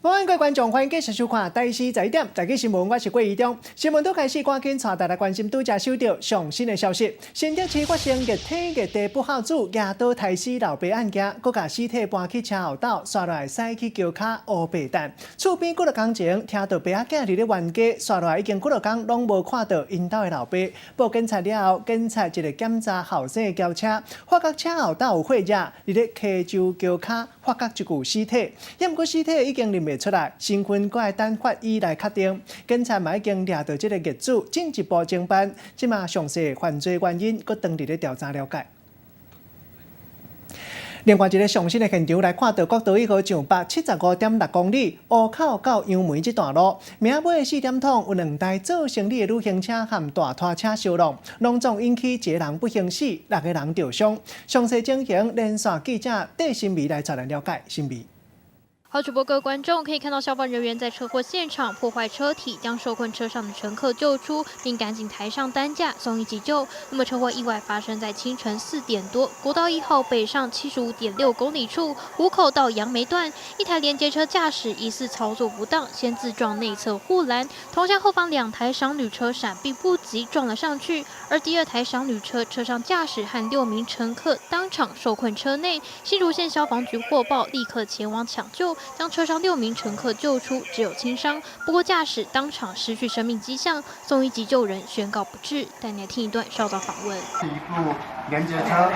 午安，各位觀眾，歡迎繼續收看《台視十一點財經新聞》，我是郭怡中。新聞拄開始，趕緊帶大家關心拄才收到上新的消息。新竹市發生熱體熱地不孝子舉刀刣死老爸案件，閣共屍體搬去車後斗，煞落來駛去橋跤烏白等。厝邊幾若工前聽到爸仔囝佇咧冤家，煞落來已經幾若工攏無看到𪜶兜的老爸。報警察了後，警察一个檢查後生的轎車，發覺車後斗有血跡，佇咧溪洲橋跤發覺一具屍體，毋過屍體已經認袂出來，身份閣愛等法醫來確定。警察嘛已經掠著這个業主進一步偵辦，這馬詳細犯罪原因閣當佇咧調查了解。另外一个上新的現場來看到國道一號上北75.6公里湖口到楊梅這段路，暝尾4點通有兩台做生理的旅行車和大拖車相撞，攏總引起一个人不幸死，六个人著傷。詳細情形連線記者戴新美來帶咱了解。新美。好，主播各位觀眾可以看到，消防人員在車禍現場破壞車體，將受困車上的乘客救出，並趕緊抬上擔架送醫急救。那麼車禍意外發生在清晨4點多，國道1號北上75.6公里處，湖口到楊梅段，一台連結車駕駛疑似操作不當，先自撞內側護欄，同向後方兩台商旅車閃避不及撞了上去，而第二台商旅車車上駕駛和6名乘客當場受困車內。新竹縣消防局獲報，立刻前往搶救。將車上6名乘客救出，只有輕傷。不過駕駛當場失去生命跡象，送醫急救仍宣告不治。帶你來聽一段稍早訪問。一部連結車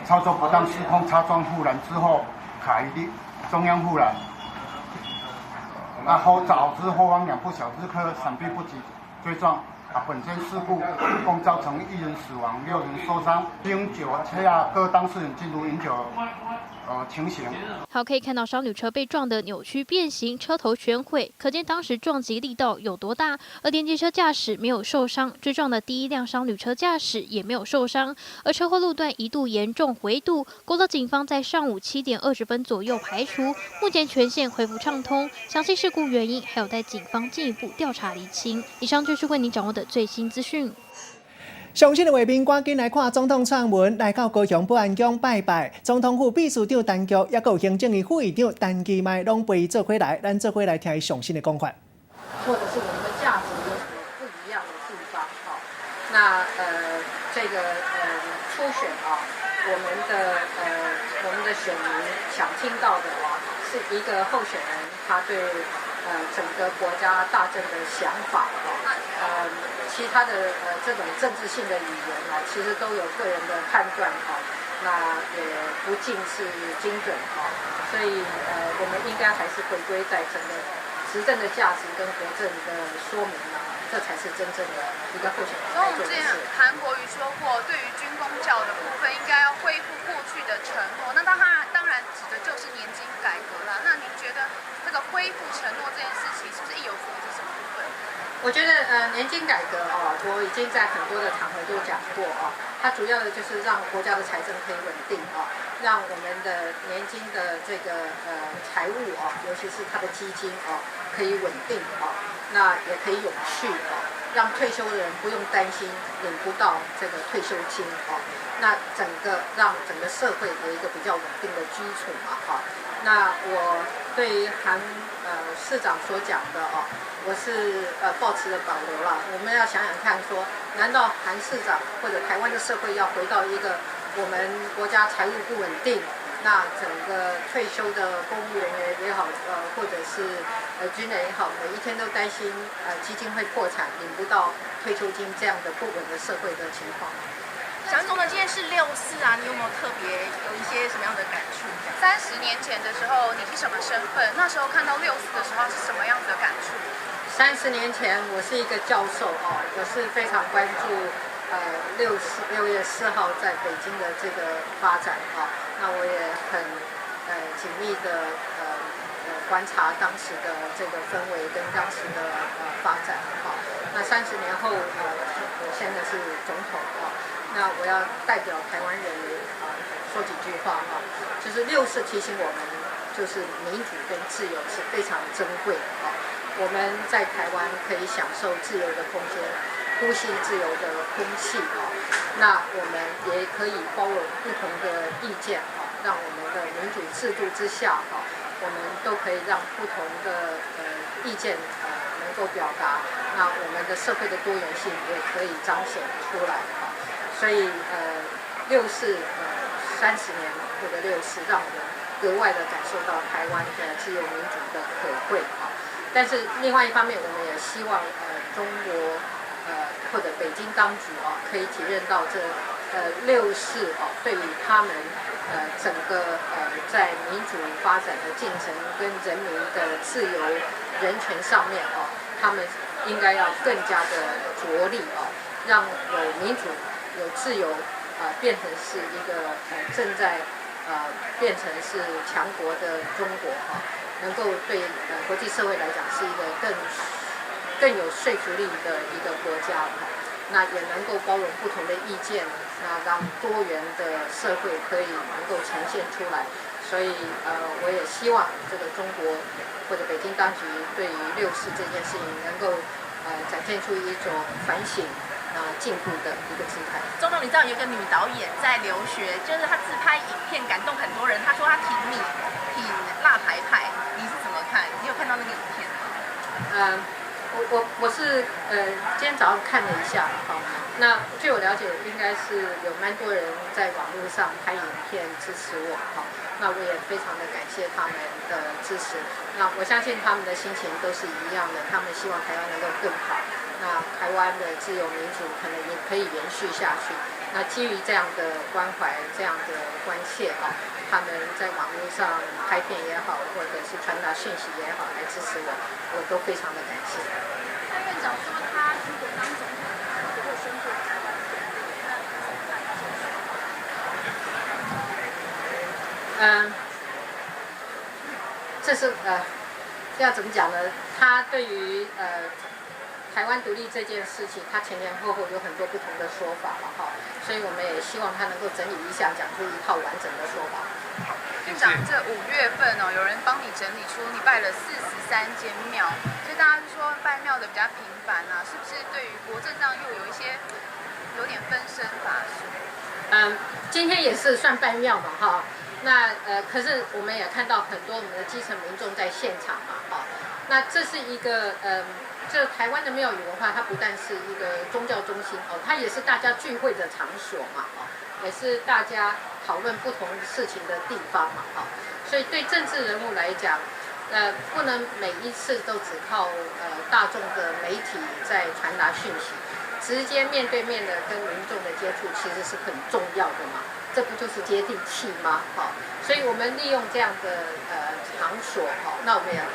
操作不當失控擦撞護欄之後，卡一中央護欄，然後導致後方兩部小客車閃避不及追撞。啊，本身事故共造成一人死亡，六人受傷。經酒駕各當事人進入飲酒情形。好，可以看到商旅車被撞得扭曲變形，車頭全毀，可見當時撞擊力道有多大。而連結車駕駛沒有受傷，追撞的第一輛商旅車駕駛也沒有受傷。而車禍路段一度嚴重回堵，國道警方在上午7點20分左右排除，目前全線恢復暢通。詳細事故原因還有待警方進一步調查釐清。以上就是為您掌握的最新資訊。上新的畫面，趕緊來看總統蔡英文來到高雄保安宮拜拜。總統府秘書長陳菊，抑閣有行政院副院長陳其邁，攏陪伊做伙來。咱做伙來聽伊上新的講法。或者是我們的價值有什麼不一樣的地方？哈，那這個初選啊，我們的選民想聽到的啊，是一個候選人他對整個國家大政的想法哈，其他的這種政治性的語言啊，其實都有個人的判斷哈，那也不盡是精準哈，所以我們應該還是回歸在整個執政的價值跟國政的說明啊，這才是真正的一個候選人該做的事。韓國瑜說過，對於軍公教的部分，應該要恢復過去的承諾。那他當然指的就是年金改革了。那您覺得這個恢復承諾這件事情，是不是意有所指什麼部分？我覺得年金改革哦，我已經在很多的場合都講過哦，它主要的就是讓國家的財政可以穩定哦，讓我們的年金的這個財務哦，尤其是它的基金哦，可以穩定哦，那也可以永續哦，讓退休的人不用擔心領不到這個退休金哦，那整個讓整個社會有一個比較穩定的基礎嘛哈。那我對於韓市長所講的哦，我是抱持著保留了。我們要想想看說，難道韓市長或者台灣的社會要回到一個我們國家財務不穩定，那整個退休的公務人員也好，或者是軍人也好，每一天都擔心基金會破產，領不到退休金這樣的不穩的社會的情況？蔣總統，今天是六四啊，你有沒有特別有一些什麼樣的感觸？30年前的時候，你是什麼身份？那時候看到六四的時候是什麼樣子的感觸？30年前，我是一個教授哦，我是非常關注六四6月4號在北京的這個發展啊，那我也很緊密的觀察當時的這個氛圍跟當時的發展哈。那30年後，我現在是總統啊。那我要代表台灣人民啊說幾句話哈，就是六四提醒我們，就是民主跟自由是非常珍貴的啊。我們在台灣可以享受自由的空間，呼吸自由的空氣啊。那我們也可以包容不同的意見啊，讓我們的民主制度之下哈，我們都可以讓不同的意見能夠表達，那我們的社會的多元性也可以彰顯出來啊。所以六四30年這個六四，讓我們格外的感受到台灣的自由民主的可貴啊。但是另外一方面，我們也希望中國或者北京當局啊，可以體認到這六四哦，對於他們整個在民主發展的進程跟人民的自由人權上面哦，他們應該要更加的着力哦，讓有民主、有自由啊，變成是一個正在變成是強國的中國哈，能夠對國際社會來講是一個更有說服力的一個國家哈。那也能夠包容不同的意見，那讓多元的社會可以能夠呈現出來。所以，我也希望這個中國或者北京當局對於六四這件事情能夠展現出一種反省啊進步的一個姿態。總統，你知道有一個女導演在留學，就是她自拍影片感動很多人。她說她挺你，挺辣台派，你是怎麼看？你有看到那個影片嗎？我是今天早上看了一下哈，那據我了解，應該是有蠻多人在網絡上拍影片支持我哈，那我也非常的感謝他們的支持。那我相信他們的心情都是一樣的，他們希望台灣能夠更好，那台灣的自由民主可能也可以延續下去。那基於這樣的關懷、這樣的關切啊，他們在網絡上拍片也好，或者是傳達訊息也好，來支持我，我都非常的感謝。蔡院長說，他如果當總統，他不會宣布台灣獨立，那怎麼看這個說法？這是要怎麼講呢？他對於台灣獨立這件事情，他前前後後有很多不同的說法了哈，所以我們也希望他能夠整理一下，講出一套完整的說法。院長，這5月份哦，有人幫你整理出你拜了43間廟，所以大家就說拜廟的比較頻繁啊，是不是對於國政上又有一些有點分身乏術？今天也是算拜廟嘛哈，那可是我們也看到很多我們的基層民眾在現場嘛哈，那這是一個這台灣的廟宇文化，它不但是一個宗教中心哦，它也是大家聚會的場所嘛，哦，也是大家討論不同事情的地方嘛，哦，所以對政治人物來講，不能每一次都只靠大眾的媒體在傳達訊息，直接面對面的跟民眾的接觸其實是很重要的嘛，這不就是接地氣嗎？哈，所以我們利用這樣的場所哈，那我們也很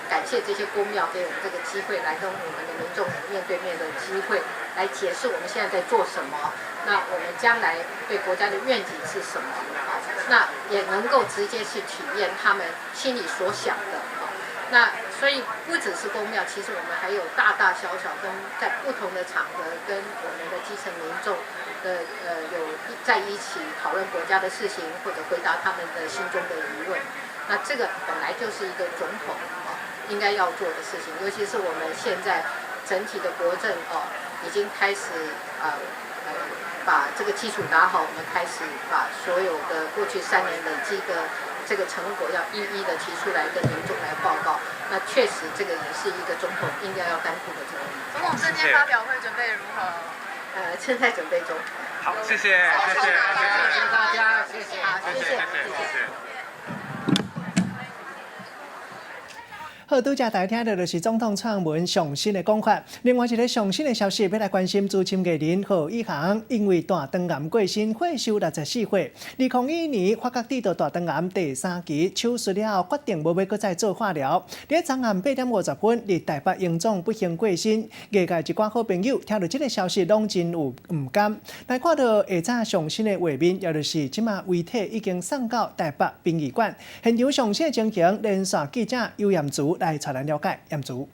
感謝這些宮廟給我們這個機會，來跟我們的民眾面對面的機會，來解釋我們現在在做什麼，那我們將來對國家的願景是什麼？啊，那也能夠直接去體驗他們心裡所想的。啊，那所以不只是宮廟，其實我們還有大大小小跟在不同的場合跟我們的基層民眾的有在一起討論國家的事情，或者回答他們的心中的疑問。那這個本來就是一個總統啊應該要做的事情，尤其是我們現在整體的國政哦，已經開始把這個基礎打好，我們開始把所有的過去3年累積的這個成果要一一的提出來跟民眾來報告。那確實這個也是一個總統應該要擔負的責任。總統政見發表會準備如何？正在準備中。好，謝謝，謝謝，謝謝大家，謝謝，好，謝謝，謝謝。好，拄才大家聽到就是總統蔡英文上新的講法。另外一個上新的消息，欲來關心資深藝人何以航，因為大腸癌過身，歲壽64歲。2011年發覺得著大腸癌第三期，手術了後決定無欲閣再做化療。佇昨暗8點50分，佇台北榮總不幸過身。藝界一寡好朋友聽著這個消息，攏真有毋甘。來看著下早上新的畫面，也就是這馬遺體已經送到台北殯儀館。現場上新的情形，連線記者尤艷如來帶咱了解，艷如。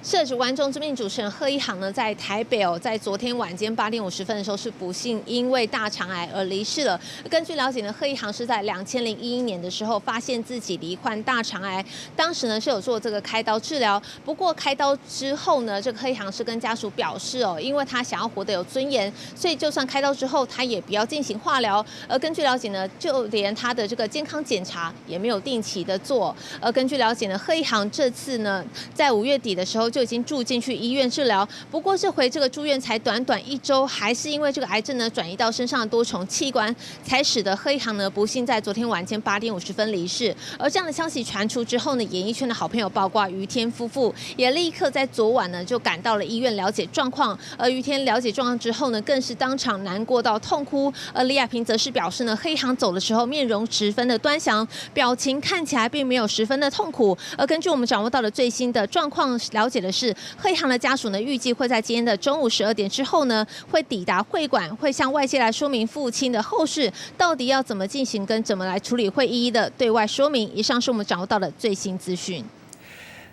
社主觀眾知名主持人賀一航呢，在台北哦，在昨天晚間8點50分的時候，是不幸因為大腸癌而離世了。根據了解呢，賀一航是在2001年的時候發現自己罹患大腸癌，當時呢是有做這個開刀治療。不過開刀之後呢，這個賀一航是跟家屬表示哦，因為他想要活得有尊嚴，所以就算開刀之後，他也不要進行化療。而根據了解呢，就連他的這個健康檢查也沒有定期的做。而根據了解呢，賀一航這次呢，在5月底的時候，就已經住進去醫院治療，不過這回這個住院才短短一週，還是因為這個癌症呢轉移到身上的多重器官，才使得賀一航呢不幸在昨天晚間8點50分離世。而這樣的消息傳出之後呢，演藝圈的好朋友包括余天夫婦，也立刻在昨晚呢就趕到了醫院了解狀況。而余天了解狀況之後呢，更是當場難過到痛哭。而李亞平則是表示呢，賀一航走的時候面容十分的端詳，表情看起來並沒有十分的痛苦。而根據我們掌握到的最新的狀況了解的是，賀一航的家屬呢，預計會在今天的中午12點之後呢，會抵達會館，會向外界來說明父親的後事到底要怎麼進行，跟怎麼來處理，會一一的對外說明。以上是我們掌握到的最新資訊。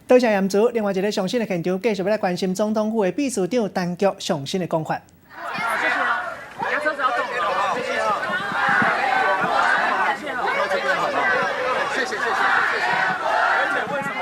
多謝嚴主。另外一个上新的現場，繼續欲來關心總統府的秘書長陳菊上新的講法。好，謝謝啊，你車子要動，謝謝啊，謝謝，謝謝謝謝謝謝。而且為什麼？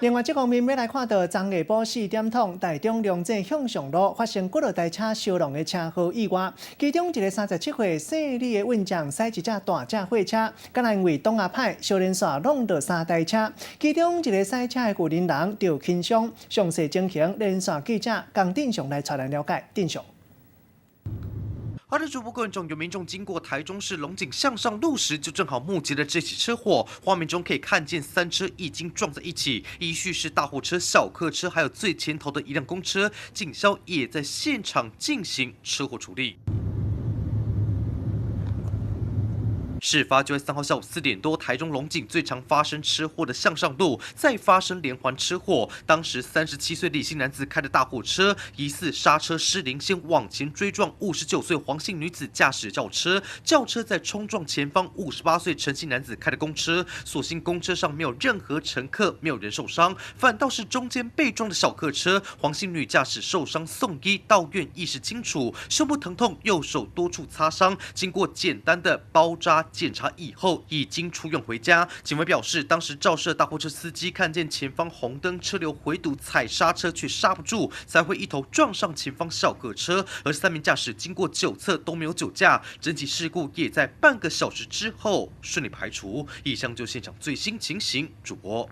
另外，這方面欲來看到，昨下晡4點鐘，台中龍井向上路發生幾落台車相撞的車禍意外，其中一个37歲姓李的運將駛一隻大隻貨車，敢若因為擋仔歹，相連紲挵著三台車，其中一个駛車的婦人人著輕傷，詳細情形連線記者江振雄來帶咱了解。振雄。華視主播觀眾有民眾經過台中市龍井向上路時，就正好目擊了這起車禍。畫面中可以看見三車已經撞在一起，依序是大貨車、小客車，還有最前頭的一輛公車。警消也在現場進行車禍處理。事發就在3號下午4點多，台中龍井最常發生車禍的向上路，再發生連環車禍。當時37歲李姓男子開的大貨車，疑似剎車失靈，先往前追撞59歲黃姓女子駕駛轎車，轎車再衝撞前方58歲陳姓男子開的公車。所幸公車上沒有任何乘客，沒有人受傷，反倒是中間被撞的小客車，黃姓女駕駛受傷送醫，到院意識清楚，胸部疼痛，右手多處擦傷，經過簡單的包紮檢查以後，已經出院回家。警方表示，當時肇事大貨車司機看見前方紅燈車流回堵，踩剎車卻剎不住，才會一頭撞上前方小客車。而3名駕駛經過酒測都沒有酒駕，整起事故也在半個小時之後順利排除。以上就現場最新情形，主播。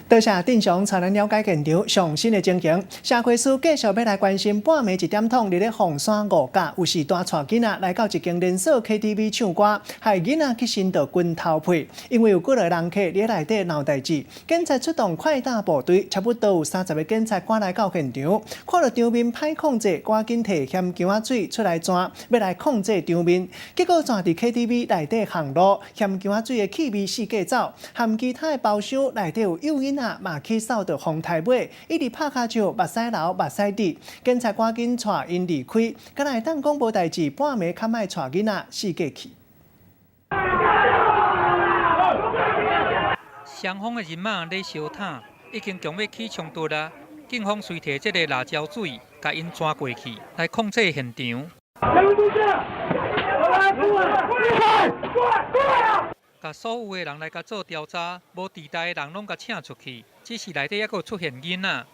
多謝鎮雄帶咱了解現場上新的情形。社會司繼續欲來關心半暝1點鐘，佇咧鳳山五甲有序大帶囡仔來到一間連鎖 KTV 唱歌，害囡仔去擤著拳頭皮，因為有幾个人客佇內底鬧代誌，警察出動快打部隊，差不多有30个警察趕來到現場，看著場面歹控制，趕緊提鹹薑仔水出來湠，欲來控制場面，結果湠佇 KTV 內底巷路，鹹薑仔水的氣味四界走，含其他的包廂內底有幼囡仔嘛去掃著風台尾，一直拍跤手，目屎流目屎滴，警察趕緊帶𪜶離開，敢若會當講無代誌，半暝較莫帶囡仔四界去。雙方的人馬咧相打，已經強欲起衝突啦。警方隨提這个辣椒水，共𪜶鑽過去，來控制現場。共所有的人來共做調查，無佇台的人攏共請出去，只是內底猶閣出現囡仔。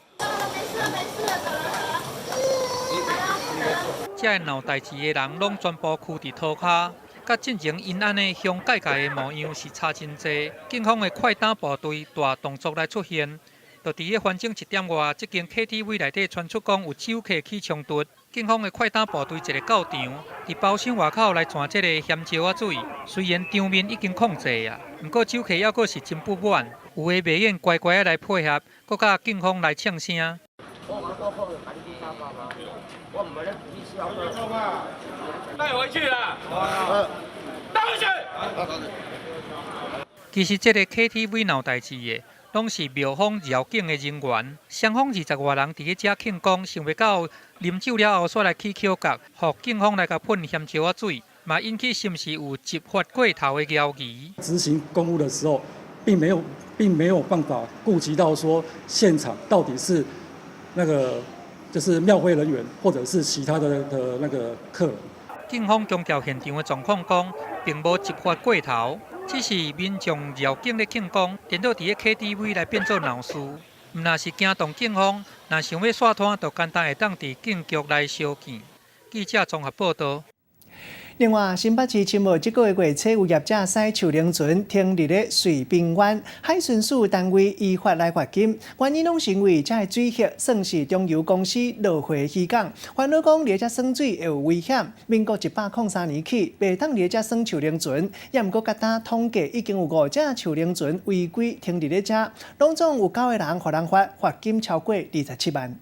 這个鬧代誌的人攏全部囥佇塗跤，佮進前𪜶按呢凶蓋蓋的模樣是差真濟。警方的快打部隊大動作來出現，就佇咧環境1點外，這間 KTV 內底傳出講有酒客起衝突，警方的快打部隊一个到場，佇包廂外口來湠這个鹹椒仔水。雖然場面已經控制啊，毋過酒客猶閣是真不滿，有的袂願乖乖仔來配合，閣佮警方來嗆聲。帶回去啦！帶回去。其實這个 KTV 鬧代誌的，攏是廟方繞境的人員，雙方20外人佇咧遮慶功，想袂到啉酒了後，煞來起口角，予警方來共噴鹹椒仔水，嘛引起是毋是有執法過頭的嫌疑。執行公務的時候，並沒有辦法顧及到說現場到底是那個就是廟會人員，或者是其他的那個客人。警方強調現場的狀況，講並無執法過頭，只是民眾繞境咧慶功，顛倒佇咧 KTV 來變做鬧事，毋但是驚動警方，若想欲煞攤，就簡單會當佇警局來相見。記者綜合報道。另外，新北市深澳這個月初有業者駛樹輪船停佇咧瑞濱灣，海巡署單位依法來罰金，原因攏是因為這个水域算是中油公司落貨漁港，煩惱講佇遮耍水會有危險。民國103年起，袂當佇遮耍樹輪船，也毋過佮今統計已經有五隻樹輪船違規停佇咧遮，攏總有九個人予人罰罰金超過27萬。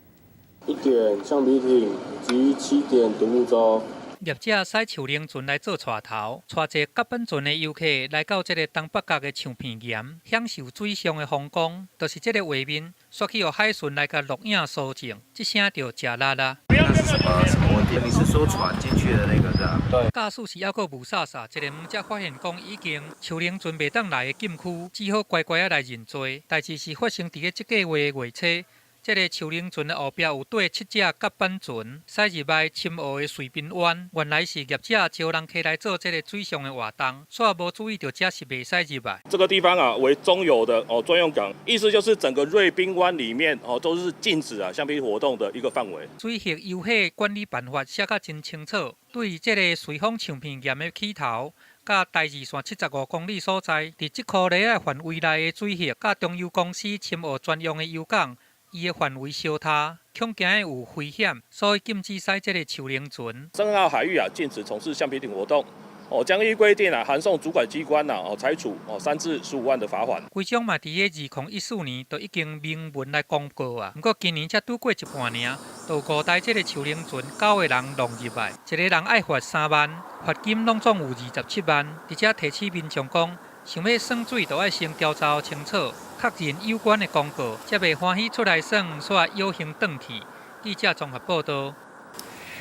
一點橡皮艇及7點獨木舟。業者駛樹輪船來做帶頭，帶坐甲板船的遊客來到這个東北角的唱片岩，享受水上的風光。就是這个畫面，煞去予海巡來共錄影搜證，這聲就誠力啦。那是什麼什麼問題？你是說船進去的那個是吧？對。駕駛是猶閣霧煞煞，一个門才發現講已經樹輪船袂當來的禁區，只好乖乖仔來認罪。代誌是發生佇咧這个月的月初。這个樹輪船的後壁有綴七隻甲板船，駛入來深澳的瑞濱灣。原來是業者招人客來做這个水上的活動，煞無注意著遮是袂使入來。這個地方啊，為中油的哦專用港，意思就是整個瑞濱灣裡面哦都是禁止啊橡皮活動的一個範圍。水域遊客管理辦法寫甲真清楚，對這个瑞豐唱片岩的起頭，佮台二線75公里所在，佇這箍犁仔範圍內的水域，佮中油公司深澳專用的油港。伊的範圍相疊，恐驚會有危險，所以禁止駛這个樹輪船。深澳海域啊，禁止從事橡皮艇活動。哦，將依規定啊，函送主管機關啊，哦，裁處哦3至15萬的罰款。規章嘛，佇咧2014年就已經明文來公告啊。毋過今年才拄過一半爾，就五台這个樹輪船九個人弄入來，一个人愛罰3萬，罰金攏總有27萬。而且提醒民眾講，想欲耍水，就愛先調查清楚。確認有關的公告，才袂歡喜出來耍，煞侥幸轉去。記者綜合報道。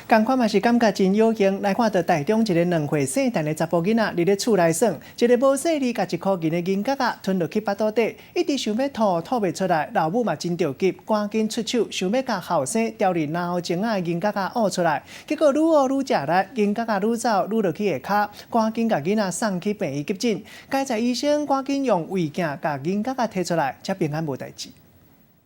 仝款嘛是感覺真侥幸，來看著台中一个2歲聖誕的查埔囡仔，佇咧厝內耍，一个無細膩共一箍銀的銀角仔吞落去腹肚底，一直想欲吐，吐袂出來，老母嘛真著急，趕緊出手，想欲共後生牢佇腦前仔的銀角仔挖出來，結果愈挖愈食力，銀角仔愈走愈落去下跤，趕緊共囡仔送去病院急診，佳哉醫生趕緊用胃鏡共銀角仔提出來，才平安無代誌。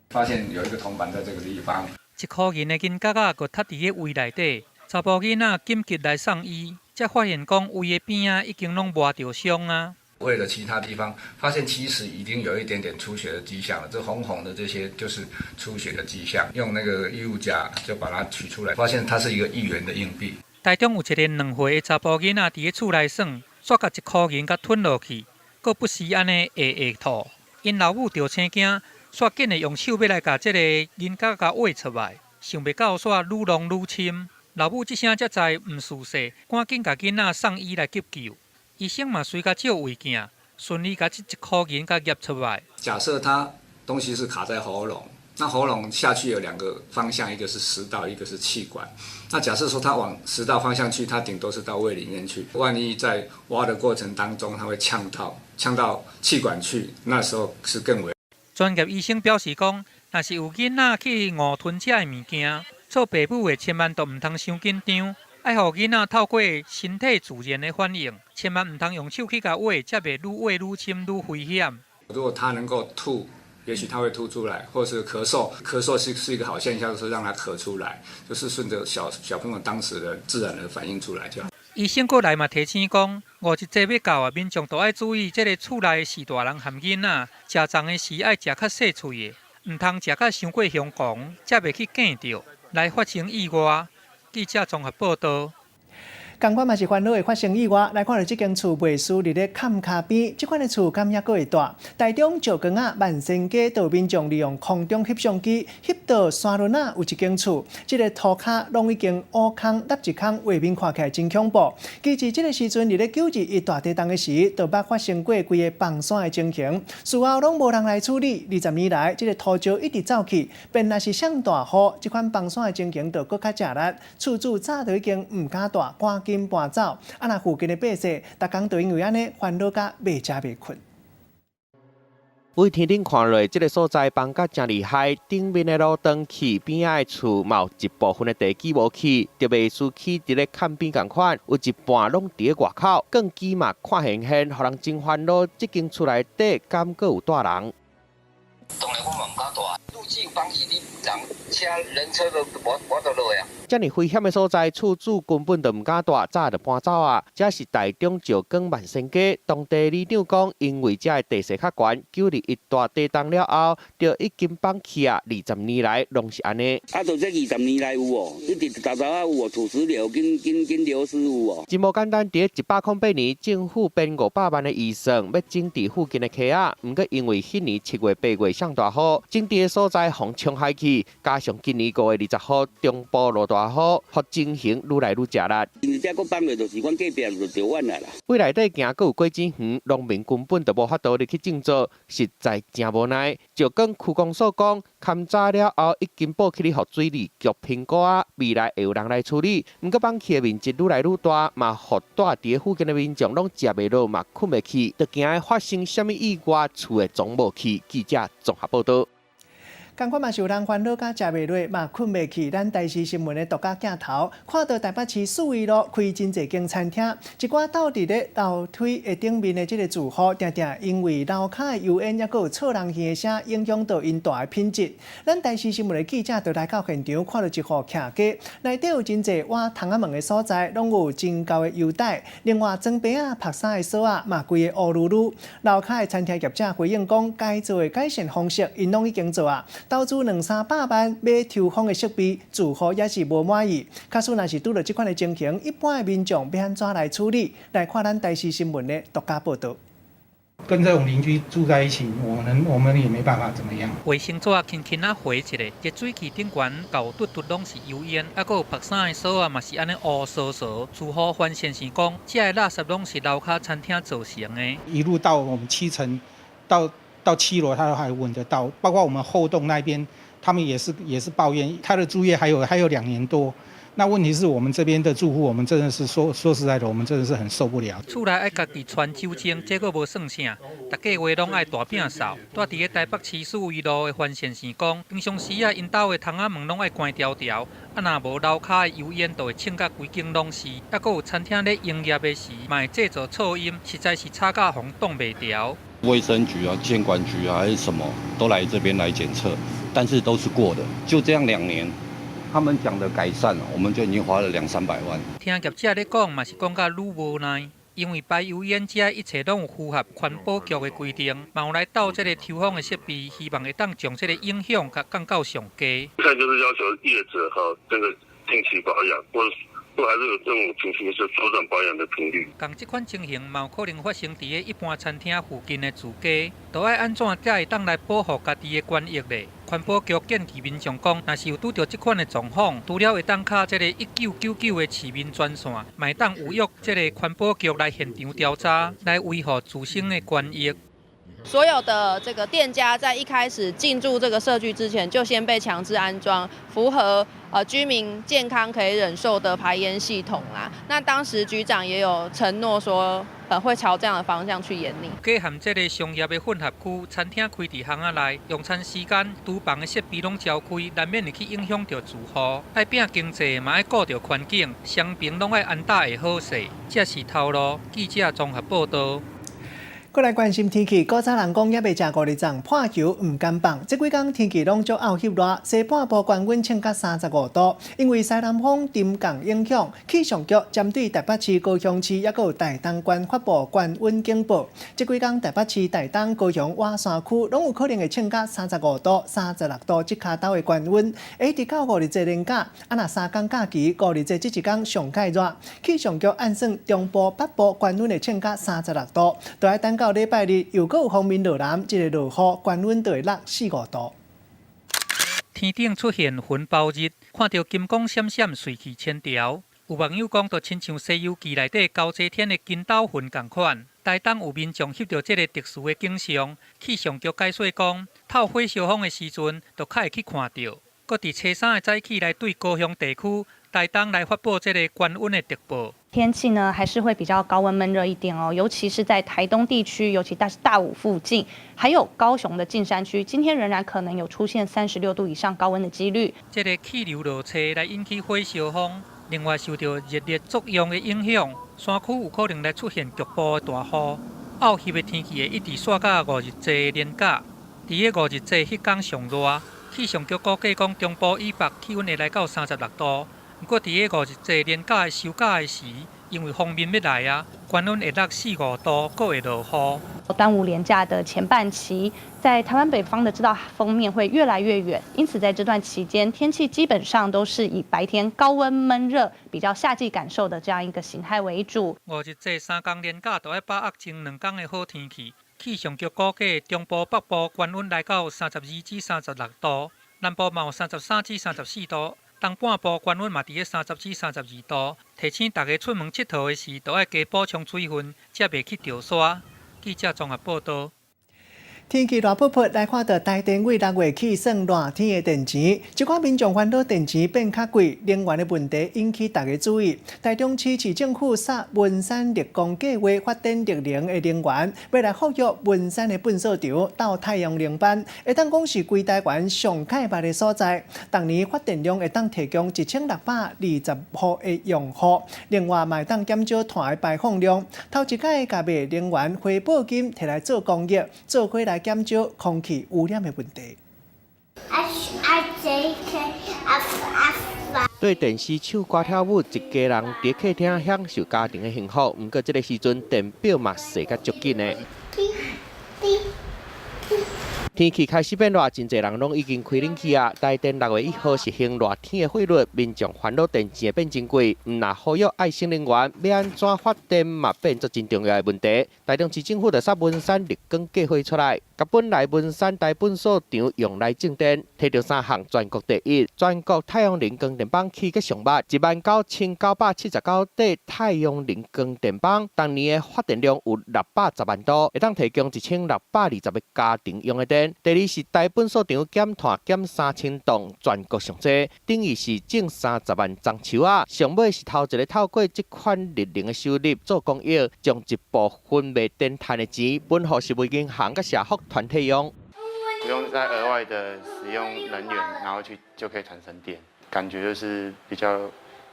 發現有一個銅板在這個地方。一箍銀的銀角仔，閣塞佇咧胃內底，查埔囡仔緊急來送醫，才發現講胃的邊仔已經攏磨著傷啊。胃的其他地方，發現其實已經有一點點出血的跡象了，這紅紅的這些就是出血的跡象。用那個異物夾就把它取出來，發現它是一個1元的硬幣。台中有一个2歲的查埔囡仔佇咧厝內耍，煞共一箍銀共吞落去，閣不時按呢會會吐，𪜶老母著生驚。煞緊的用手欲來共這个銀角共挖出來，想袂到煞愈弄愈深。老母這聲才知毋是事，趕緊共囡仔送醫來急救。醫生嘛隨共照胃鏡，順利共這一箍銀共夾出來。假設他東西是卡在喉嚨，那喉嚨下去有兩個方向，一個是食道，一個是氣管。那假設說他往食道方向去，他頂多是到胃裡面去。萬一在挖的過程當中，他會嗆到嗆到氣管去，那時候是更危。專業醫生表示講，若是有囡仔去誤吞這个物件，做爸母的千萬都毋通傷緊張，愛予囡仔透過身體自然的反應，千萬毋通用手去共挖，才袂愈挖愈深愈危險。如果他能夠吐，也許他會吐出來，或是咳嗽，咳嗽是一個好現象，就是讓他咳出來，就是順著小小朋友當時的自然的反應出來就好。醫生過來嘛提醒講，五一節欲到啊，民眾都愛注意，這个厝內是大人含囡仔，食粽的時愛食較細喙的，毋通食甲傷過凶狂，才袂去哽著，來發生意外。記者綜合報道。仝款嘛是煩惱會發生意外，來看著這間厝賣輸佇咧崁跤邊，這款的厝敢猶閣會蹛？台中石岡仔萬仙街，就有民眾利用空中翕相機翕到山崙仔有一間厝，這个塗跤攏已經烏空凹一空，畫面看起來真恐怖。其實這个時陣佇咧9·21大地震的時，就捌發生過規个崩山的情形，事後攏無人來處理。20年來，這个土石一直走去，變若是上大雨，這款崩山的情形就閣較食力。厝主早就已經毋敢蹛，趕緊搬走。啊，若附近的百姓，逐工就因為按呢煩惱甲袂食袂睏。對天頂看落，這个所在崩甲誠厲害，頂面的路斷去，邊仔的厝嘛有一部分的地基無去，特別是起佇咧崁邊仝款，有一半攏佇咧外口，鋼機嘛看現現，予人真煩惱。這間厝內底敢閣有住人？當然我嘛毋敢蹛，路基有崩起，你人車人車都無無得落啊。遮爾危險的所在，厝主根本就毋敢蹛，早就搬走啊。這是台中石岡萬仙街，當地里長講，因為遮的地勢較懸，9·21大地動了後，就已經崩去啊。20年來攏是按呢。啊，就這20年來有哦，一直沓沓仔有哦，土石流跟跟跟流失有哦。真無簡單，佇108年，政府編500萬的預算，欲整治附近的溪仔，毋過因為彼年7月8月上大雨，整治的所在予沖海去，加上今年5月20號中部落大雨，予情形愈來愈食力。因為這閣崩落，就是阮隔壁就著遠啊啦。未來底行閣有果子園，農民根本就無法度入去種作，實在誠無奈。石岡區公所講，勘查了後已經報去予水利局評估啊，未來會有人來處理。毋過崩去的面積愈來愈大，嘛予蹛佇附近的民眾攏食袂落，嘛睏袂去，就驚會發生啥物意外，厝會總無去。記者綜合報導。仝款嘛是有人煩惱甲食袂落，嘛睏袂去。咱台視新聞的獨家鏡頭，看到台北市四維路開真濟間餐廳，一寡鬥佇咧樓梯的頂面的這个住戶，定定因為樓跤的油煙，抑閣有臭人耳的聲，影響到𪜶蹛的品質。咱台視新聞的記者就來到現場，看到一戶徛家，內底有真濟挖窗仔門的所在，攏有真厚的油袋。另外，裝袋仔、曝衫的索仔嘛，規个烏嚕嚕。樓跤的餐廳業者回應講，該做的改善方式，𪜶攏已經做啊。投資兩三百萬買抽風的設備，住戶也是無滿意。假使若是拄著這款的情形，一般的民眾欲按怎來處理？來看咱台視新聞的獨家報導。跟這種鄰居住在一起，我們也沒辦法怎麼樣。衛生紙輕輕仔回一下，熱水器頂懸厚嘟嘟攏是油煙，抑閣有曝衫的索仔嘛是按呢烏趖趖。住戶范先生講，這个垃圾攏是樓跤餐廳造成的。一路到我們七層，到七樓，他都還聞得到。包括我們後棟那邊，他們也是抱怨，他的租約還有2年多。那問題是我們這邊的住戶，我們真的是說說實在的，我們真的是很受不了。厝內愛家己傳酒精，這閣無算啥，逐個月攏愛大摒掃。蹛佇咧台北市四維路的范先生講，平常時啊，𪜶兜的窗仔門攏愛關牢牢，啊若無樓跤的油煙就會衝甲規間攏是，抑閣有餐廳咧營業的時，嘛會製造噪音，實在是吵甲予人擋袂牢。衛生局啊、建管局啊，還是什麼，都來這邊來檢測，但是都是過的。就這樣2年，他們講的改善，我們就已經花了兩三百萬。聽業者咧講，嘛是講甲愈無奈，因為排油煙這一切攏有符合環保局的規定，嘛有來鬥這个抽風的設備，希望會當將這个影響共降到上低。現在就是要求業者哈，這個定期保養，或還是有這種情形是縮短保養的頻率。仝這款情形嘛有可能發生佇咧一般餐廳附近的住家，著愛按怎才會當來保護家己的權益咧？環保局建議民眾講，若是有拄著這款的狀況，除了會當敲這个1999的市民專線，嘛會當預約這个環保局來現場調查，來維護自身的權益。所有的這個店家在一開始進駐這個社區之前，就先被強制安裝符合居民健康可以忍受的排煙系統啦。那當時局長也有承諾說，會朝這樣的方向去研擬。加含這个商業的混合區，餐廳開佇巷仔內，用餐時間廚房的設備攏焦開，難免會去影響著住戶。愛拚經濟嘛愛顧著環境，雙爿攏愛按搭會好勢，這是頭路。記者綜合報導。過來關心天氣，古早人講猶未食五日粽，破球毋敢放。這幾工天氣攏足漚翕熱，西半部高溫衝甲35度。因為西南風沉降影響，氣象局針對台北市、高雄市抑閣有台東縣發布高溫警報。這幾工台北市、台東、高雄、外山區攏有可能會衝甲35度、36度這跤頭的高溫。一直到五日節連假，啊若3工假期，五日節這一工上蓋熱。氣象局按算中部、北部高溫會衝甲36度，著愛等到禮拜日又閣有鋒面落南，這个落雨，高溫就會落四五度。天頂出現雲包日，看著金光閃閃，水氣千條。有網友講，就親像《西遊記》內底包青天的筋斗雲仝款。台東有民眾翕著這个特殊的景象，氣象局解說講，透火燒風的時陣，就較會去看著。閣佇初三的早起來對高雄地區、台東來發布這个高溫的特報。天氣呢，還是會比較高溫悶熱一點哦，尤其是在台東地區，尤其大武附近，還有高雄的近山區，今天仍然可能有出現36度以上高溫的幾率。這个氣流落車來引起火燒風，另外受著熱力作用的影響，山區有可能來出現局部的大雨。漚翕的天氣會一直紲到五日祭連假，佇个五日祭彼工上熱，氣象局估計講中部以北氣溫會來到36度。毋過佇个五日祭連假的收假的時，因為鋒面欲來啊，高溫會落四五度，閣會落雨。端午連假的前半期，在台灣北方的這道鋒面會越來越遠，因此在這段期間，天氣基本上都是以白天高溫悶熱、比較夏季感受的這樣一個形態為主。五日祭三工連假都愛把握前兩工的好天氣。氣象局估計中部、北部高溫來到32至36度，南部嘛有33至34度。東半部高溫嘛佇咧30至32度，提醒大家出門𨑨迌的時，都愛加補充水分，才袂去著沙。記者綜合報導。天氣熱噗噗，來看著台電為6月起算熱天的電錢，一寡民眾煩惱電錢變較貴，能源的問題引起大家注意。台中市市政府煞文山綠光計畫發展綠能的能源，欲來復育文山的糞埽場鬥太陽能板，會當講是規台灣上蓋捌的所在。逐年發電量會當提供1620戶的用戶，另外嘛會當減少碳的排放量。頭一擺共賣能源回報金提來做公益，做伙來減少空氣污染的問題。 H I J K F F。對電視唱歌跳舞，一家人佇客廳享受家庭的幸福。毋過這个時陣電表嘛踅甲足緊的。天氣開始變熱，真濟人攏已經開冷氣啊。台電6月1號實行熱天的費率，民眾煩惱電錢會變真貴。毋若呼籲愛省能源，欲按怎發電嘛變做真重要的問題。台中市政府就煞文山綠光計畫出來，共本來文山大糞埽場用來種電，提著三項全國第一，全國太陽能光電板起個上捌，19,979塊太陽能光電板，逐年的發電量有610萬度，會當提供1620個家庭用的電。第二是大糞埽場減碳減3000噸，全國上濟，等於是種30萬欉樹仔。上尾是頭一個透過這款綠能的收入做公益，將一部分賣電趁的錢分予食物銀行佮社福團體用。不用再額外的使用能源，然後去就可以產生電，感覺就是比較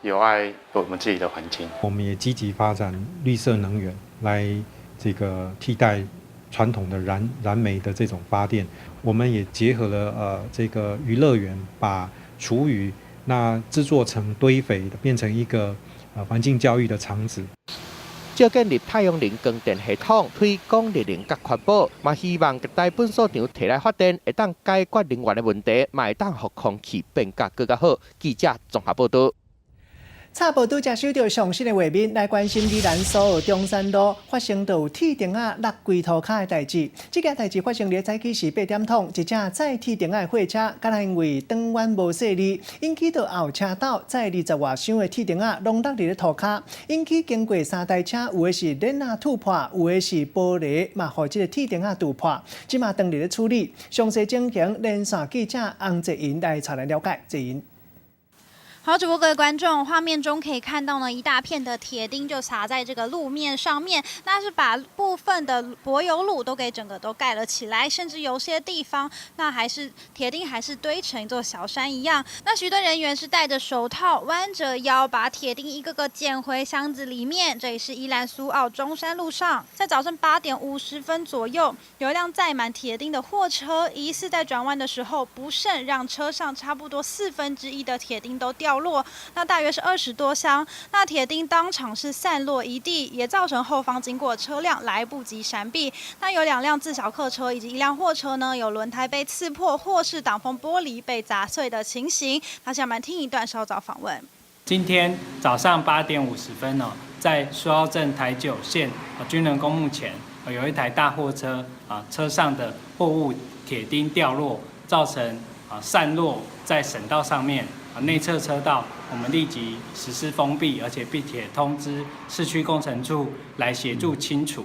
有愛我們自己的環境。我們也積極發展綠色能源，來這個替代傳統的燃煤的這種發電。我們也結合了這個魚樂園，把廚餘那製作成堆肥，變成一個環境教育的場址。藉建立太陽能光電系統，推廣綠能佮環保，嘛希望大糞埽場提來發電，會當解決能源的問題，嘛會當予空氣變甲閣較好。記者綜合報導。插報拄才收著上新的畫面，來關心宜蘭蘇澳中山路發生著有鐵釘仔落規塗跤的代誌。這件代誌發生佇早起時八點通，一隻載鐵釘仔的貨車，敢若因為轉彎無細膩，引起著後車道載20外箱的鐵釘仔攏落佇咧塗跤，引起經過三台車，有的是鏈仔吐破，有的是玻璃嘛，予這个鐵釘仔揬破。這馬當佇咧處理，詳細情形連線記者洪哲雲來帶咱了解。哲雲。好，主播各位觀眾，畫面中可以看到呢，一大片的鐵釘就撒在這個路面上面，那是把部分的柏油路都給整個都蓋了起來，甚至有些地方那還是鐵釘還是堆成一座小山一樣。那許多人員是戴着手套，彎着腰把鐵釘一個個撿回箱子裡面。這裡是宜蘭蘇澳中山路上，在早上8點50分左右，有一輛載滿鐵釘的貨車，疑似在轉彎的時候不慎讓車上差不多1/4的鐵釘都掉落，那大約是20多箱，那鐵釘當場是散落一地，也造成後方經過車輛來不及閃避。那有2輛自小客車以及一輛貨車呢，有輪胎被刺破或是擋風玻璃被砸碎的情形。那下面聽一段稍早訪問。今天早上8點50分哦，在蘇澳鎮台九線軍人公墓前，有一台大貨車啊，車上的貨物鐵釘掉落，造成散落在省道上面。內側車道，我們立即實施封閉，而且並且通知市區工程處來協助清除。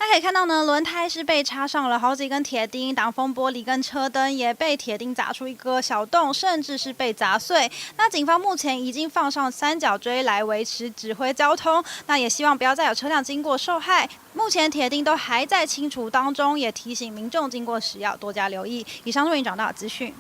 那可以看到呢，輪胎是被插上了好幾根鐵釘，擋風玻璃跟車燈也被鐵釘砸出一個小洞，甚至是被砸碎。那警方目前已經放上三角錐來維持指揮交通，那也希望不要再有車輛經過受害。目前鐵釘都還在清除當中，也提醒民眾經過時要多加留意。以上為您掌握資訊。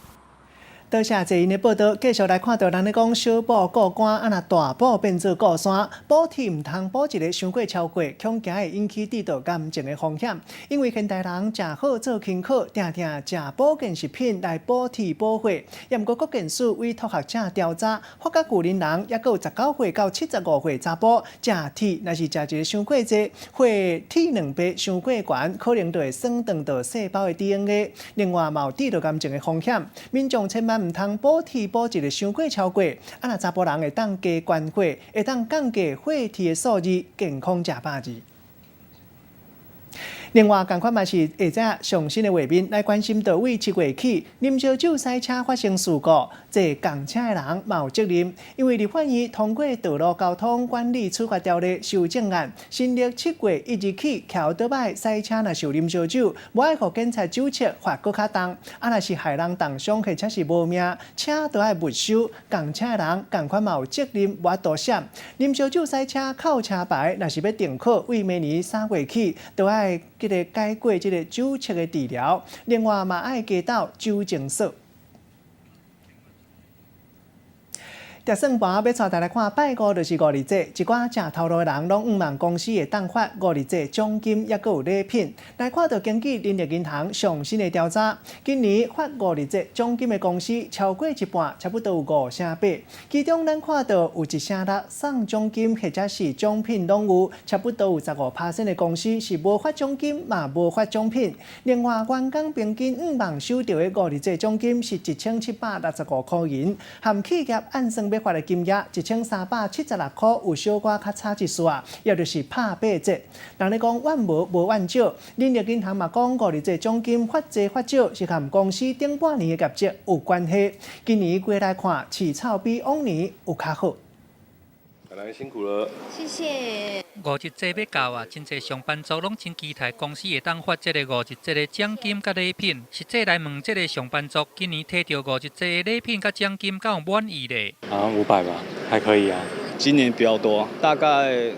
多謝謝𪜶的報道，繼續來看到人咧講小補過關，啊若大補變做過山，補鐵毋通補一个傷過超過，恐驚會引起致到癌症的風險。因為現代人食好做輕巧，定定食保健食品來補鐵補血。也毋過國健署委託學者調查，發覺舊年人猶閣有19歲到75歲查埔食鐵，若是食一个傷過濟，血鐵蛋白傷過懸，可能就會損斷到細胞的 DNA。另外嘛有致到癌症的風險。民眾千萬毋通補鐵補一个傷過超過，啊若查埔人會當加懸血，會當降低血鐵的數字，健康食百二。另外，仝款嘛是下載上新的畫面來關心到，為7月起，啉燒酒駛車發生事故，坐仝車的人嘛有責任。因為立法院通過道路交通管理處罰條例修正案，新曆7月1日起，騎歐多擺駛車若是有啉燒酒，無愛予警察酒測罰閣較重。啊，若是害人重傷或者是無命，車都愛沒收。仝車的人仝款嘛有責任，無法度閃。啉燒酒駛車扣車牌，若是欲重考，為明年3月起，都愛這个改過這个酒測的治療，另外嘛愛加鬥酒精鎖。疊算盤欲帶大家來看，拜五就是五日節，一寡食頭路的人攏向望公司會當發五日節獎金，抑閣有禮品。來看到根據人力銀行上新的調查，今年發五日節獎金的公司超過一半，差不多有5成8。其中咱看到有1成6送獎金或者是獎品攏有，差不多有15%的公司是無發獎金嘛無發獎品。另外，員工平均向望收著的五日節獎金是1765箍銀，含企業按算欲發的金額1376箍，有小可較差一絲仔，也就是拍八折。人咧講怨無無怨少，人力銀行嘛講五日節獎金發濟發少是和公司頂半年的業績有關係。今年過來看，市場比往年有較好。來辛苦了，謝謝。五日節欲到啊，真濟上班族攏真期待公司會當發這个五日節的獎金佮禮品。實際來問這个上班族，今年提著五日節的禮品佮獎金，敢有滿意咧？好像500吧，還可以啊。今年比較多，大概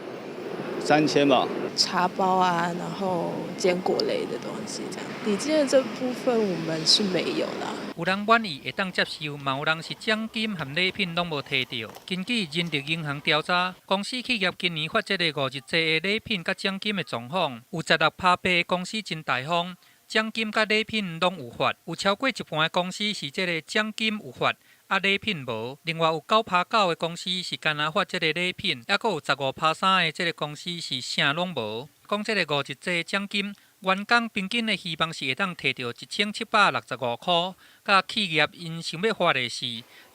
3000吧。茶包啊，然後堅果類的東西，這樣。禮金的這部分我們是沒有啦。有人滿意會當接受，嘛有人是獎金和禮品攏無提著。根據人力銀行調查，公司企業今年發這个五日節的禮品佮獎金的狀況，有16%八的公司真大方，獎金佮禮品攏有發；有超過一半的公司是這个獎金有發，啊禮品無。另外有9%九的公司是干焦發這个禮品，抑閣有15%三的這个公司是啥攏無。講這个五日節獎金，員工平均的希望是會當提著1765箍，佮企業𪜶想欲發的是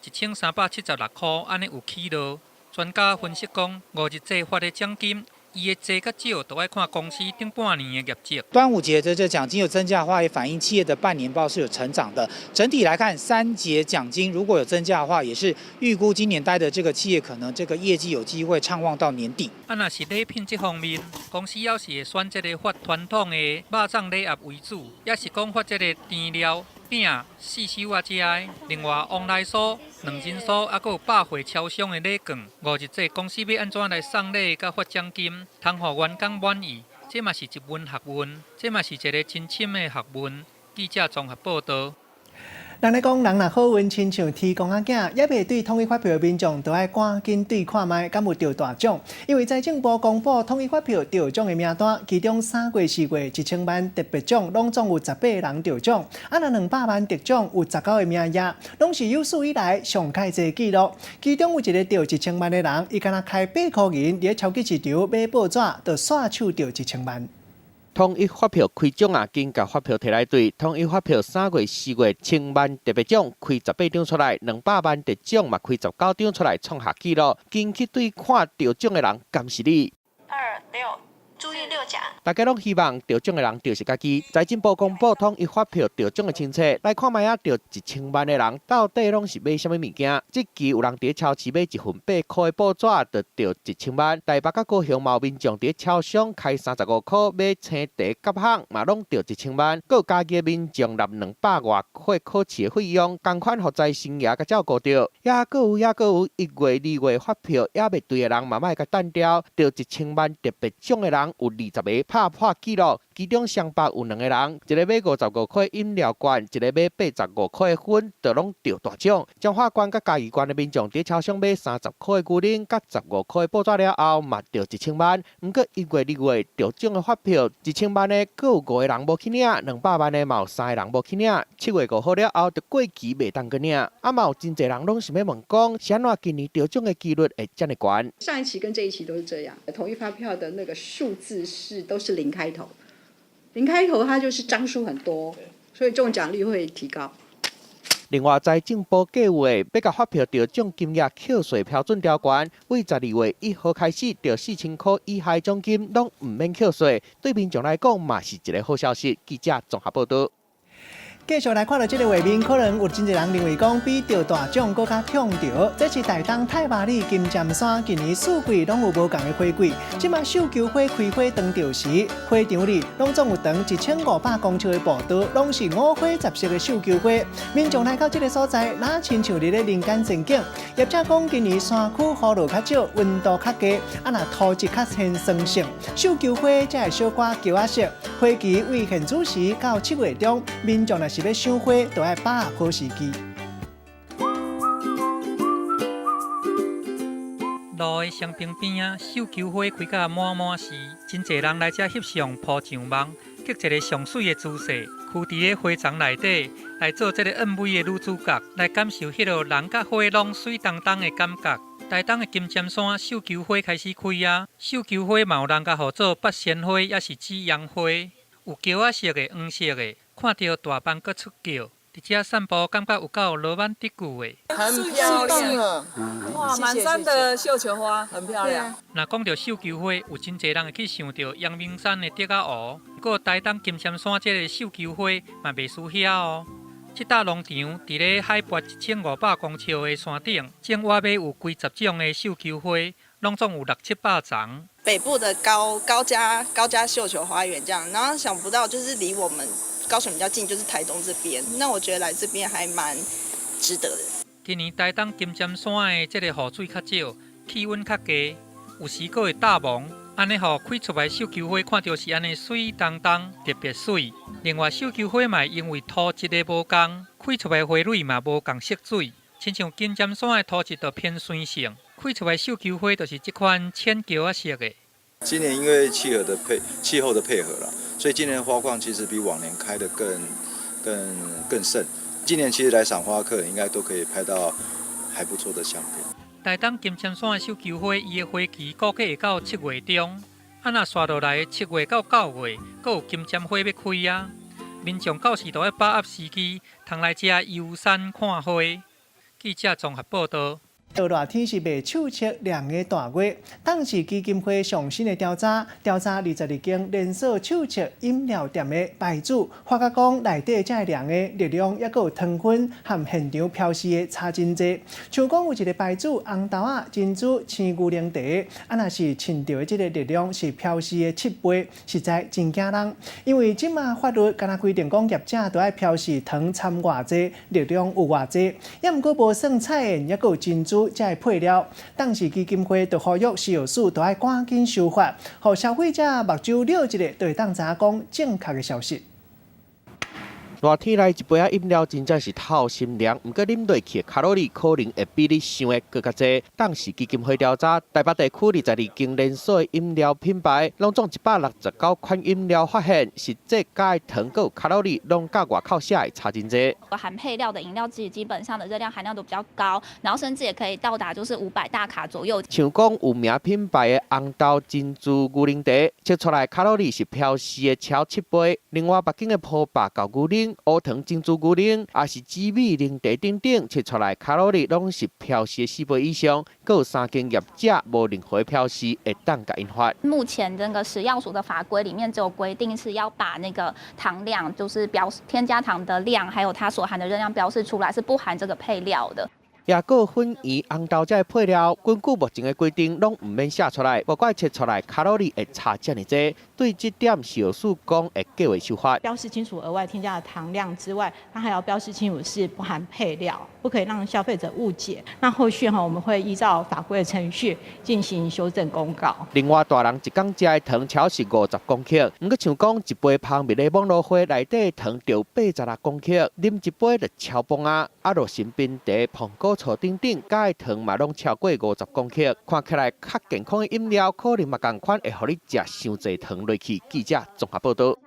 1376箍，按呢有起落。專家分析講，五日節發的獎金，伊的濟佮少，都愛看公司頂半年的業績。端午節的這獎金有增加的話，也反映企業的半年報是有成長的。整體來看，三節獎金如果有增加的話，也是預估今年待的這個企業可能這個業績有機會暢旺到年底。啊，若是禮品這方面，公司猶是會選這个發傳統的肉粽禮盒為主，抑是講發這个甜料、餅、四手仔這的。另外，旺來酥、兩仁酥，抑閣有百貨超商的禮券。五日節公司欲按怎來送禮佮發獎金，通予員工滿意，這嘛是一門學問，這嘛是一个真深的學問。記者綜合報導。人咧講，人若好運，親像天公仔囝，猶未對統一發票的民眾，都愛趕緊對看覓，敢有著大獎。因為財政部公布統一發票著獎的名單，其中3月、4月1000萬特別獎，攏總有18個人著獎；啊，若200萬特獎有19個名額，攏是有史以來上蓋濟紀錄。其中有一个著1000萬的人，伊干焦開8箍銀，佇咧超級市場買報紙，就煞手著1000萬。統一發票開獎啊，緊共發票提來對。統一發票3月、4月千萬特別獎開18張出來，200萬特獎嘛開19張出來，創下紀錄。緊去對看著獎的人，敢是你？ 2、6、注意六獎。大家攏希望得獎的人就是家己。財政部公布統一發票得獎的清冊，來看覓仔著1000萬的人到底攏是買啥物物件？這期有人佇超市買一份8箍的報紙，就著1000萬。台北佮高雄嘛有民眾佇超商開35箍買青茶佮烘，嘛攏著一千萬。閣有嘉義的民眾納200外塊考試的費用，仝款予財神爺共照顧著。抑閣有抑閣有，1月、2月發票猶未對的人，嘛莫共等著，著一千萬特別獎的人有20個拍破紀錄，其中雙北有兩個人，一個買55塊飲料罐，一個買85塊的薰，就攏著大獎。彰化縣佮嘉義縣的民眾佇超商買30塊的牛奶佮15塊的報紙了後，嘛著一千萬。毋過1月、2月著獎的發票一千萬的，閣有五個人無去領，200萬的嘛有三個人無去領。7月5號了後，就過期袂當閣領。啊，嘛有真濟人攏想欲問講，是按怎今年著獎的幾率會遮爾懸？上一期跟這一期都是這樣，統一發票的那個數字是都是零開頭，零開頭它就是張數很多，所以中獎率會提高。另外，財政部計劃欲共發票著獎金額扣稅標準調懸，對12月1號開始，著4000箍以下獎金攏毋免扣稅，對民眾來講嘛是一个好消息。記者綜合報導。繼續來看到這个畫面，可能有真濟人認為講比著大獎閣較痛著。這是台東太麻里金針山近年四季攏有無仝的花季。這馬繡球花開花當著時，花場裡攏總有長1500公尺的步道，攏是五花十色的繡球花。民眾來到這个所在，若親像佇咧人間仙境。業者講，今年山區雨落較少，溫度較低，啊若土質較偏酸性，繡球花才會小可嬌仔色。花期為現主時到7月中，民眾若是欲賞花，就愛把握好時機。路的雙邊邊仔，繡球花開甲滿滿是，真濟人來遮翕相、鋪上網，激一个上媠的姿勢，囥佇咧花叢內底來做這个 MV 的女主角，來感受彼个人佮花攏媠當當的感覺。台東的金針山繡球花開始開啊，繡球花嘛有人共號做八仙花，抑是紫陽花，有桃仔色的、黃色的，看著大班閣出叫，佇遮散步感覺有夠羅曼蒂克的。很漂亮，哇，滿山的繡球花，很漂亮。若講著繡球花，有真濟人會去想著陽明山的竹仔湖，毋過台東金針山這个繡球花嘛袂輸遐哦。這搭農場佇咧海拔1500公尺的山頂，種倚尾有幾十種的繡球花，攏總有六七百叢。北部的高高家高家繡球花園這樣，然後想不到就是離我們高雄比較近，就是台東這邊。那我覺得來這邊還蠻值得的。今年台東金針山的這个雨水較少，氣溫較低，有時閣會罩霧，按呢予開出來繡球花看著是按呢媠當當，特別媠。另外，繡球花嘛因為土質的無仝，開出來花蕊嘛無仝色水。親像金針山的土質就偏酸性，開出來繡球花就是這款淺桃仔色的。今年因為氣候的配合啦，所以今年花況其實比往年開得更、更、更盛。今年其實來賞花客人應該都可以拍到還不錯的相片。台東金針山的繡球花，伊的花期估計會到7月中，啊若紲落來7月到9月，閣有金針花欲開啊。民眾到時就愛把握時機，通來遮遊山看花。記者綜合報導。熱天是賣手測涼的大月，當時基金會上新的調查，調查22間連鎖手測飲料店的牌子，發覺講內底這涼的熱量抑閣有糖分和現場標示的差真濟。像講有一个牌子紅豆仔珍珠青牛奶茶，啊若是沁著的這个熱量是標示的7倍，實在真驚人。因為這馬法律敢若規定講業者都愛標示糖摻偌濟，熱量有偌濟，抑毋過無算菜芫，抑閣有珍珠。這个配料，當時基金會就呼籲食藥署都愛趕緊修法，予消費者目睭瞄一下，就會當知影講正確的消息。熱天來一杯仔飲料，真正是透心涼。毋過啉落去的卡路里可能會比你想的閣較濟。當時基金會調查，台北地區22間連鎖的飲料品牌，攏總169款飲料，發現實際加的糖閣有卡路里，攏佮外口寫的差真濟。含配料的飲料，其實基本上的熱量含量都比較高，然後甚至也可以到達就是500大卡左右。像講有名品牌的紅豆珍珠牛奶茶，測出來卡路里是標示的超7倍。另外，北京的波霸厚牛奶。精、烏糖珍珠牛奶，抑是紫米奶茶等等，測出來卡路里攏是標示的4倍以上。閣有三間業者無任何標示會當共𪜶罰。目前這個食藥署的法規裡面只有規定是要把那個糖量，就是標添加糖的量，還有它所含的熱量標示出來，是不含這個配料的。也閣粉圓、紅豆這配料，根據目前的規定，攏毋免寫出來，無怪測出來卡路里會差遮爾濟。對這點，食藥署講會計劃修法，標示清楚額外添加的糖量之外，它還要標示清楚是不含配料，不可以讓消費者誤解。那後續哈，我們會依照法規的程序進行修正公告。另外，大人一工食的糖超是50公克，毋過像講一杯蜂蜜的網絡花內底糖就86公克，啉一杯就超磅啊！啊，落新冰茶、蘋果醋等等，加的糖嘛攏超過50公克，看起來較健康的飲料，可能嘛仝款會予你食傷濟糖落去。記者綜合報導。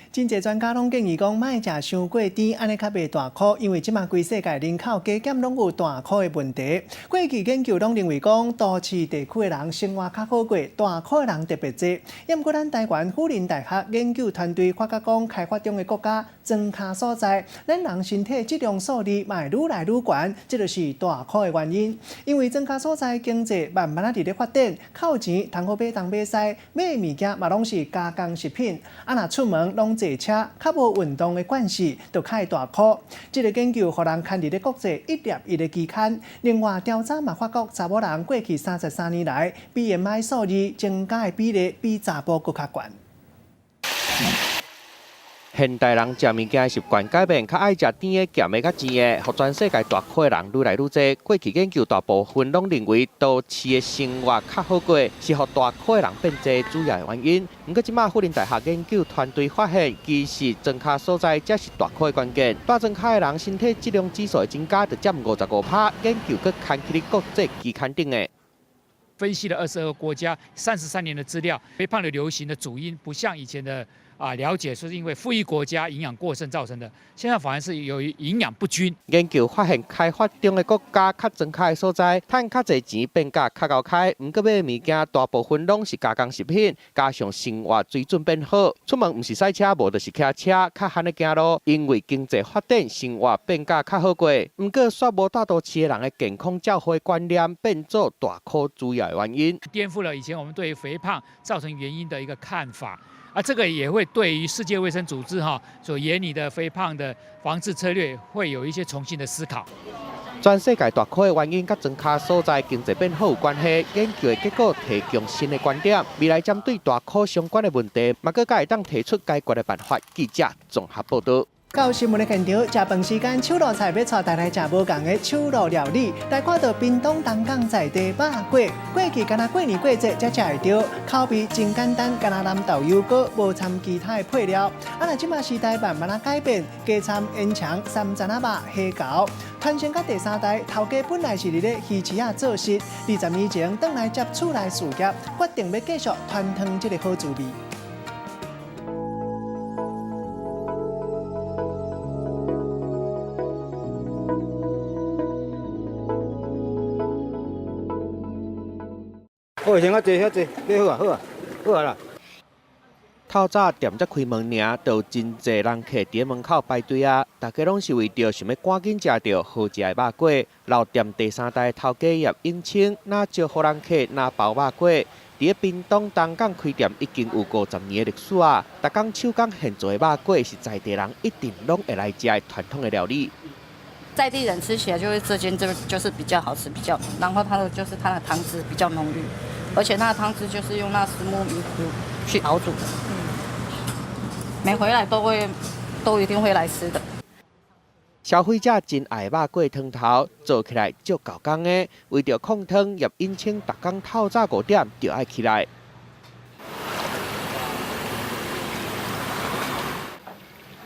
真濟專家攏建議講，莫食傷過甜，按呢較袂大箍。因為這馬規世界人口加減攏有大箍的問題。過去研究攏認為講，都市地區的人生活較好過，大箍的人特別濟。毋過咱台灣輔仁大學研究團隊發覺講，開發中的國家莊跤所在，咱人身體質量數字嘛會愈來愈懸，這就是大箍的原因。因為莊跤所在經濟慢慢仔佇咧發展，較有錢通好買東買西，買的物件嘛攏是加工食品。啊，若出門攏坐車，較無運動的關係，就較會大箍。這個研究予人刊佇咧國際一粒一的期刊。另外調查嘛發覺，查某人過去33年來，BMI 數字增加的比例比查埔閣較懸。現代人食物件的習慣改變，較愛食甜的、鹹的、較甜的，予全世界大箍的人愈來愈濟。過去研究大部分攏認為都市的生活較好過，是予大箍的人變濟主要的原因。毋過這馬輔仁大學研究團隊發現，其實莊跤所在才是大箍的關鍵。蹛莊跤的人身體質量指數的增加，就佔55%。研究閣刊佇咧國際期刊頂的。分析了22個國家33年的資料，肥胖的流行的主因不像以前的了解，說是因為富裕國家營養過剩造成的，現在反而是由於營養不均。研究發現，開發中的國家較莊跤的所在，趁較濟錢變甲較𠢕開，毋過買的物件大部分攏是加工食品，加上生活水準變好，出門毋是駛車，無就是騎車，較罕咧行路。因為經濟發展，生活變甲較好過，毋過煞無蹛都市的人的健康照護觀念變做大箍主要的原因，顛覆了以前我們對於肥胖造成原因的一個看法。啊，這個也會對於世界衛生組織哈所研擬的肥胖的防治策略，會有一些重新的思考。全世界大箍的原因，佮莊跤所在經濟變好有關係。研究的結果提供新的觀點，未來針對大箍相關的問題，嘛閣會當提出解決的辦法。記者綜合報導。到新聞的現場，食飯時間，手路菜欲帶大家來食無仝的手路料理。來看到屏東東港在地肉粿，過去敢若過年過節才食會著，口味真簡單，敢若淋豆油膏，無摻其他的配料。啊，若這馬時代慢慢仔改變，加摻煙腸、三層仔肉、蝦餃，傳承到第三代，頭家本來是佇咧魚市仔做事，20年前轉來接厝內事業，決定欲繼續傳承這个好滋味。哦，先較濟，遐濟，買好啊，好啊，好啊啦。透早店才開門爾，就有真濟人客佇門口排隊啊！大家攏是為著想欲趕緊食著好食的肉粿。老店第三代頭家葉永清，若招呼人客，若包肉粿。佇咧屏東東港開店已經有50年的歷史啊！逐工手工現做的肉粿是在地人一定攏會來食的傳統的料理。在地人吃起來就會這間就是比較好吃，比較，然後它的就是它的湯汁比較濃郁，而且它的湯汁就是用那虱目魚骨去熬煮的。每回來都一定會來吃的。消費者真愛肉粿湯頭，做起來足夠工的。為著控湯，葉永清逐工透早5點就愛起來。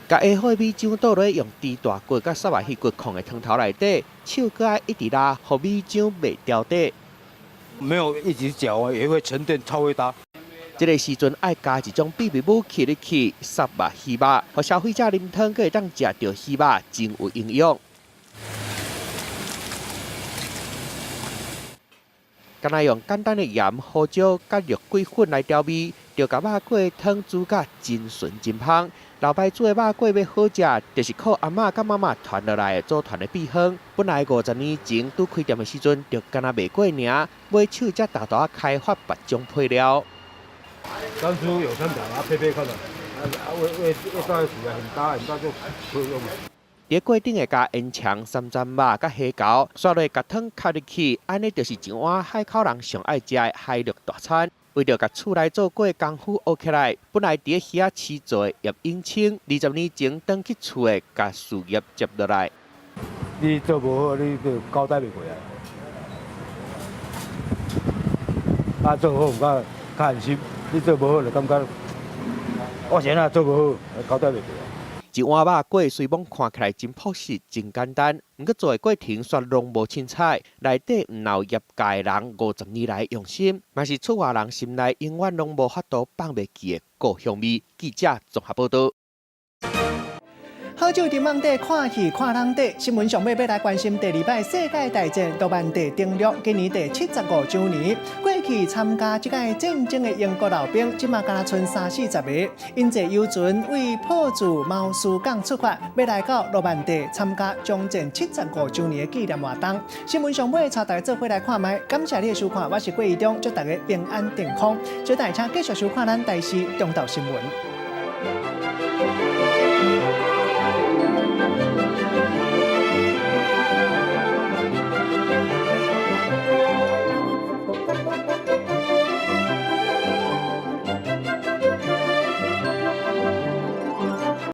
共下好的米漿倒落用豬大骨佮虱目魚骨控的湯頭內底，手閣愛一直拉，予米漿袂掉底。沒有一直攪，也會沉澱，超會打。這个時陣愛加一種秘密武器入去，虱目魚肉，予消費者啉湯閣會當食著魚肉，真有營養。敢若用簡單的鹽、胡椒佮肉桂粉來調味，中就共肉粿湯煮甲真醇真芳。老爸煮的肉粿欲好食，就是靠阿嬤佮媽媽傳落來的祖傳的秘方。本來50年前拄開店的時陣，就干焦賣粿爾，尾手才沓沓仔開發別種配料。當初有生產啊，配配看的，啊味味味道起來很搭很搭就可以用。佇粿頂會加煙腸、三層肉佮蝦餃，煞落共湯吸入去，按呢就是一碗海口人上愛食的海陸大餐。為著共厝內做粿功夫學起來，本來佇咧魚仔市做的葉永清，20年前轉去厝的，共事業接落來。你做無好，你就交代袂過來。啊，做好較較安心，你做無好就感覺我先啊做無好，交代袂過。一碗肉粿雖罔看起來真樸實、真簡單，毋過做的過程煞攏無凊彩。內底毋但有業界人50年來用心，嘛是厝外人心內永遠攏無法度放袂記的故鄉味。記者綜合報道。好酒佇網底看戲看人底，新聞上尾欲來關心第二擺世界大戰諾曼底登陸，今年第75週年。過去參加這擺戰爭的英國老兵，這馬敢若賰三四十个，𪜶坐遊船對朴茲茅斯港出發，欲來到諾曼底參加終戰75週年的紀念活動。新聞上尾，帶大家做伙來看覓，感謝你的收看，我是郭怡中，祝大家平安健康。小等下請繼續收看咱台視中晝新聞。